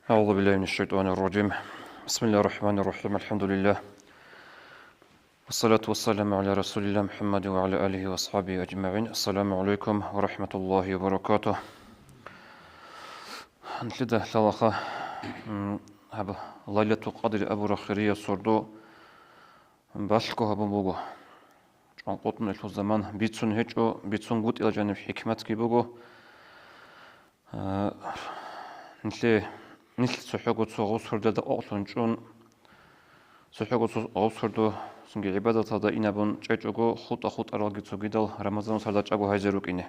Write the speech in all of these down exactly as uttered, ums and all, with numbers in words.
أعوذ بالله من الشيطان الرجيم. بسم الله الرحمن الرحيم. الحمد لله. والصلاة والسلام على رسول الله محمد وعلى آله وأصحابه أجمعين. السلام عليكم ورحمة الله وبركاته. Анлъида лъалаха, м, гьаб Лайлатул Къадри абураб хирияб сордо балъго гьабун буго. ЧӀванкъотӀун гьелъул заман бицун гьечӀо, бицунгутӀила жаниб хӀикматги буго. А, нилъе-, нилъ цохӀого цо гъоб сордоялда къокълъун чӀун, цохӀого цо гъоб сордо цинги гӀибадаталда инабун чӀечӀого, хутӀа-хутӀаралги цогидал Рамазан сарда чӀаго гьайзе рукӀине.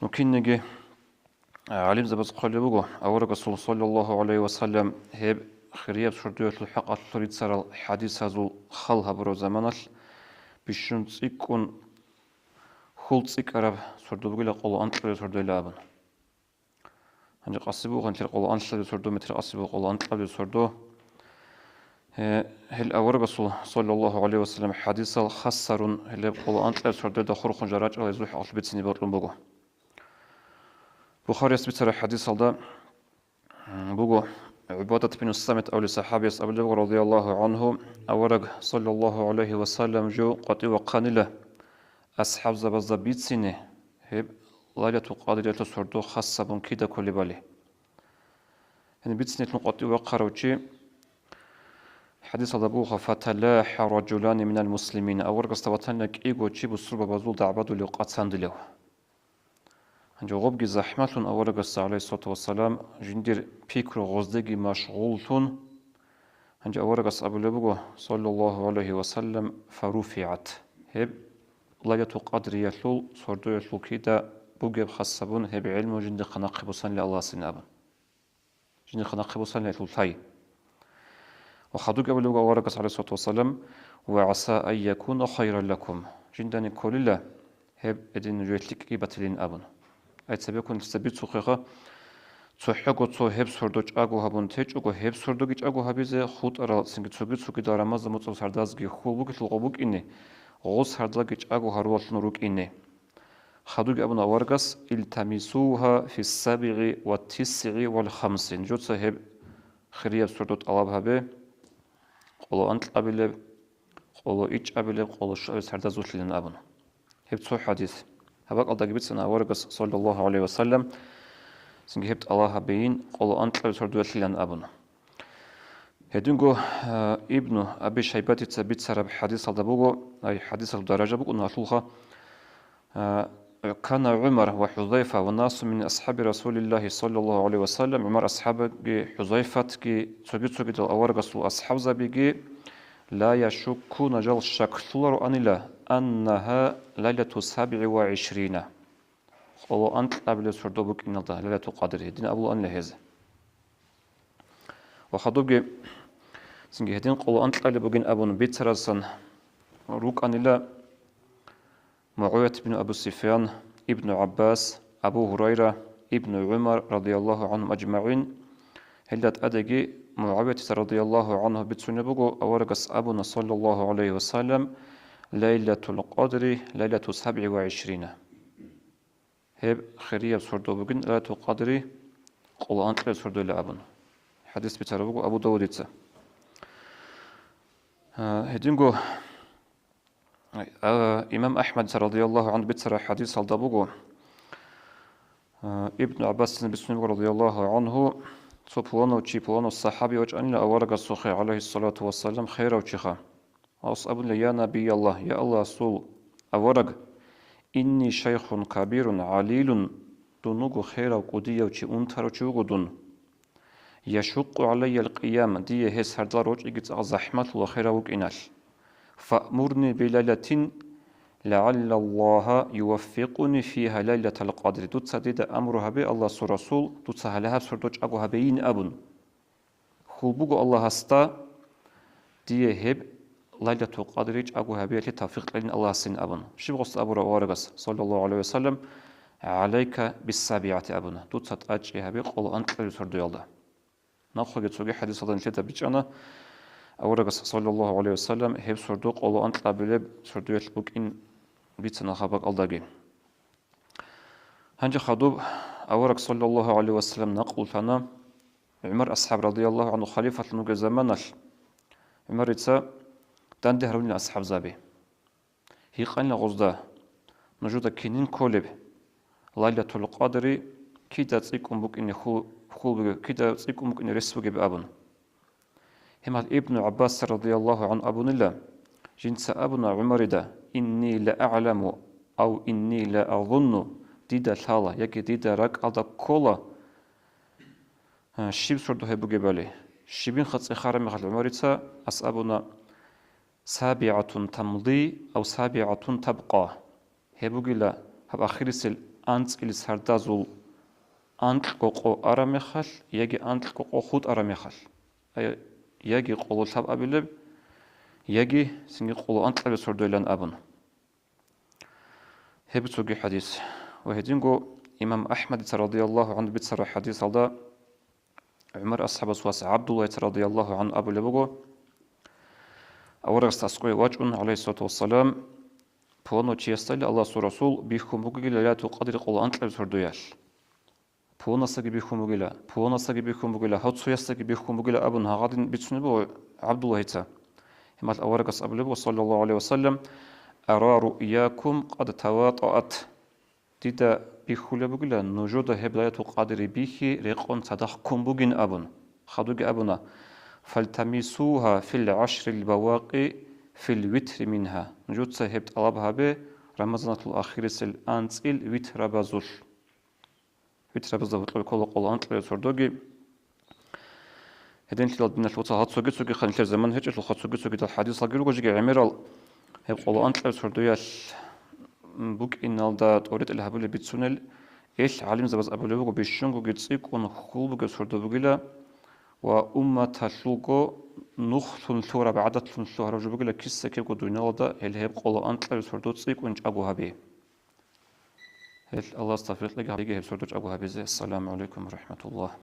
Ну, кинниги, а, гӀалимзабаз хъвалеб буго, аварагасул, саллаллагьу гӀалайгьи ва саллам, гьеб хирияб сордоялъул хӀакъалъулъ рицарал хӀадисазул хал гьабураб заманалъ бищун цӀикӀкӀун хьул цӀикӀкӀараб сордо бугила, къоло анкьабилеб сордойила абун. Гьанже къаси буго нилъер къоло анлъабилеб сордо, метер къаси буго къоло анкьабилеб сордо. Гье, гьел аварагасул, саллаллагьу гӀалайгьи ва саллам, хӀадисал хасарун гьелеб къоло анкьабилеб сордоялда хурхун жо рачӀарал гьезул хӀакъалъулъ бицине бокьун буго. Бухарияс бицараб хӀадисалда буго, ГӀубадат бин Самит абулеб сахӀабияс абулеб буго, радияллагьу гӀангьу, авараг, саллаллагьу гӀалайгьи ва саллам, жо къватӀив вахъанила асхӀабзабазда бицине, гьеб Лайлатул Къадриялъул сордо хас гьабун кида кколебали. Гьаниб бицинеблъун къватӀив вахъарав чи, хӀадисалда буго, фаталахӀа ражулани минал муслимин, аварагасда ватанила кӀиго чи бусурбабазул дагӀбадулев, къацандилев. Гьанже гъобги захӀмалъун аварагасда, гӀалайгьиссалату вассалам, жиндир пикру гъоздеги машгъуллъун, гьанже аварагас абулеб буго, саллаллагьу гӀалайгьи ва саллам, фаруфигӀат, гьеб Лайлатул Къадриялъул сордоялъул кида бугеб хас гьабун, гьеб гӀелму жиндихъа нахъе босанила Аллагьасин абун. Жиндихъа нахъе босанила гьелъул лъай. Ва хадубги абулеб буго аварагас, гӀалайгьиссалату вассалам, «Ва гӀаса ан якуна хайран лакум». Жиндани кколила гьеб гьедин жо лъикӀги батилин абун. Ай цебеккун лъица бицухъеха, цохӀого цо гьеб сордо чӀаго гьабун течӀого, гьеб сордоги чӀаго гьабизе, хутӀарал цинги цоги-цогидал Рамазан муцӀаб сардазги хьул бугелъулго букӀине, гъос гьардалги чӀаго гьарулалъун рукӀине. Хадубги абуна аварагас, «Илтамисугьа фиссабигӀи ва тисгӀи вал хамсин». Жуца гьеб хирияб сордо тӀалаб гьабе, къоло анкьабилеб, къоло ичӀабилеб, къоло щуабилеб сардазулъилан абун. Гьеб цо хӀадис. Гьаб бакӀалдаги бицана аварагас, саллаллагьу гӀалайгьи ва саллам, цинги гьеб тӀалаб гьабейин, къоло анкьабилеб сордоялъилан абун. Гьединго, а, Ибну Аби Шайбатица бицараб хӀадисалда буго, ай хӀадисалъул даража букӀуна гьалъулха, а, «Кана ГӀумар ва ХӀузайфа ва насу мин асхӀаби Расулиллагьи саллаллагьу гӀалайгьи ва саллам», ГӀумар асхӀабги, ХӀузайфатги, цоги-цогидал аварагасул асхӀабзабиги, «ла яшуккуна», жал щаклъулароанила, «аннагьа лайлату сабгӀи ва гӀишрина». Къоло анкьабилеб сордо букӀиналда, Лайлатул Къадри, гьедин абулаанила гьез. Ва хадубги, цинги гьедин къоло анкьабилеб бугин абун бицараздасан рукӀанила МугӀавият бин Абу Суфьян, Ибну ГӀаббас, Абу Гьурайра, Ибну ГӀумар, радияллагьу гӀангьум ажмагӀин. Гьелда тӀадеги МугӀавиятица, радияллагьу гӀангьу, бицунеб буго, аварагас абуна, саллаллагьу гӀалайгьи ва саллам, «Лайлатул Къадри лайлату сабгӀи ва гӀишрина». Гьеб хирияб сордо бугин Лайлатул Къадри къоло анкьабилеб сордойила абун. ХӀадис бицараб буго Абу Давудица. А, гьединго, а, имам АхӀмадица, радияллагьу гӀангьу, бицараб хӀадисалда буго, а, Ибну ГӀаббасица бицунеб буго, радияллагьу гӀангьу, цо пуланав чи, пуланав сахӀаби вачӀанила аварагасухъе, гӀалайгьиссалату вассалам, херав чиха. Гьас абуна: «Я Набияллагь, я Аллагьасул авараг, инни шайхун кабирун гӀалилун, дун вуго херав кӀудияв чи, унтарав чи вуго дун. Яшукъу гӀалайял къиям, дие гьес гьардал рорчӀиги цӀакъ захӀмалъула херав вукӀиналъ. Фаъмурни билайлатин, лагӀаллаллагьа юваффикъуни фигьа лайлатал къадри. Дуца дида амру гьабе, Аллагьасул Расул, дуца гьале гьаб сордо чӀаго гьабейин», — абун. Хьул буго Аллагьасда дие гьеб Лайлатул Къадри чӀаго гьабиялъе тавфикъ кьелин Аллагьасин абун. Щиб гъос абураб аварагас, саллаллагьу гӀалайгьи ва саллам, «ГӀалайка биссабигӀати», — абуна, «Дуца тӀадчӀи гьабе къоло анкьабилеб сордоялда». Нахъеги цоги хӀадисалда нилъеда бичӀчӀана, аварагас, саллаллагьу гӀалайгьи ва саллам, гьеб сордо къоло анкьабилеб сордоялъ букӀин бицана гьаб бакӀалдаги. Гьанже хадуб авараг, саллаллагьу гӀалайгьи ва саллам, накълулъана, ГӀумар асхӀаб радияллагьу гӀангьу халифалъун вугеб заманалъ, ГӀумарица данде гьарунила асхӀабзаби. Гьикъанила гъозда: «Нужеда кинин кколеб Лайлатул Къадри, кида цӀикӀкӀун букӀине хьул-, хьул бугеб, кида цӀикӀкӀун букӀине рес бугеб?» абун. Гьебмехалъ Ибну ГӀаббас радияллагьу гӀангьу абунила, жинца абуна ГӀумарида: «Инни ла агӀламу ав инни ла азунну», дида лъала яги дида ракӀалда ккола, а, щиб сордо гьеб бугебали. Щибинха цӀехараб мехалъ ГӀумарица ас абуна: «СабигӀатун тамди ав сабигӀатун табкъа». Гьеб бугила, гьаб ахирисел анцӀил сардазул анкьго къо араб мехалъ, яги анкьго къо хутӀараб мехалъ, ай, яги къоло лъабабилеб, яги цинги къоло анкьабилеб сордойилан абун. Гьеб цоги хӀадис. Ва гьединго имам АхӀмадица радияллагьу гӀангьу бицараб хӀадисалда ГӀумар асхӀабас вас ГӀабдуллагьица радияллагьу гӀангьу абулеб буго: Аварагасда аскӀове вачӀун, гӀалайгьиссалату вассалам, пуланав чиясдали Аллагьасул Расул бихьун бугила Лайлатул Къадри къоло анкьабилеб сордоялъ. Пуланасдаги бихьун бугила, пуланасдаги бихьун бугила, гьав цоясдаги бихьун бугила абун гьагъадин бицунеб буго ГӀабдуллагьица. Гьебмехалъ аварагас абулеб буго, саллаллагьу гӀалайгьи ва саллам: «Ара руъякум къад таватӀаат». Дида бихьулеб бугила, нужеда гьеб Лайлатул Къадри бихьи рекъон цадахъ ккун бугин абун. Хадуги абуна: «Фалтамисугьа фил гӀашрил бавакъи фил витри мингьа». Нужеца гьеб тӀалаб гьабе Рамазаналъул ахирисел анцӀил витрабазулъ. Витрабазда гьоркьоб ккола къоло анкьабилеб сордоги. Гьединлъидал, диналъул вацал, гьал цоги-цоги ханилъер заман гьечӀелъулха, цоги-цогидал хӀадисалги руго жеги гӀемерал. Гьеб къоло анкьабилеб сордоялъ букӀиналда тӀоритӀел гьабулеб бицунел, ил гӀалимзабаз абулеб буго, бищунгоги цӀикӀкӀун хьул бугеб сордо бугила ва умматалъулго нухлъун лъугьараб, гӀадатлъун лъугьараб жо бугила, киса-кибго дуниялалда гьел гьеб къоло анкьабилеб сордо цӀикӀкӀун чӀаго гьаби. Гьел Аллагьас тавфикъ кьеги гьабиги гьеб сордо чӀаго гьабизе. Ассаламу гӀалайкум ва рахӀматуллагь.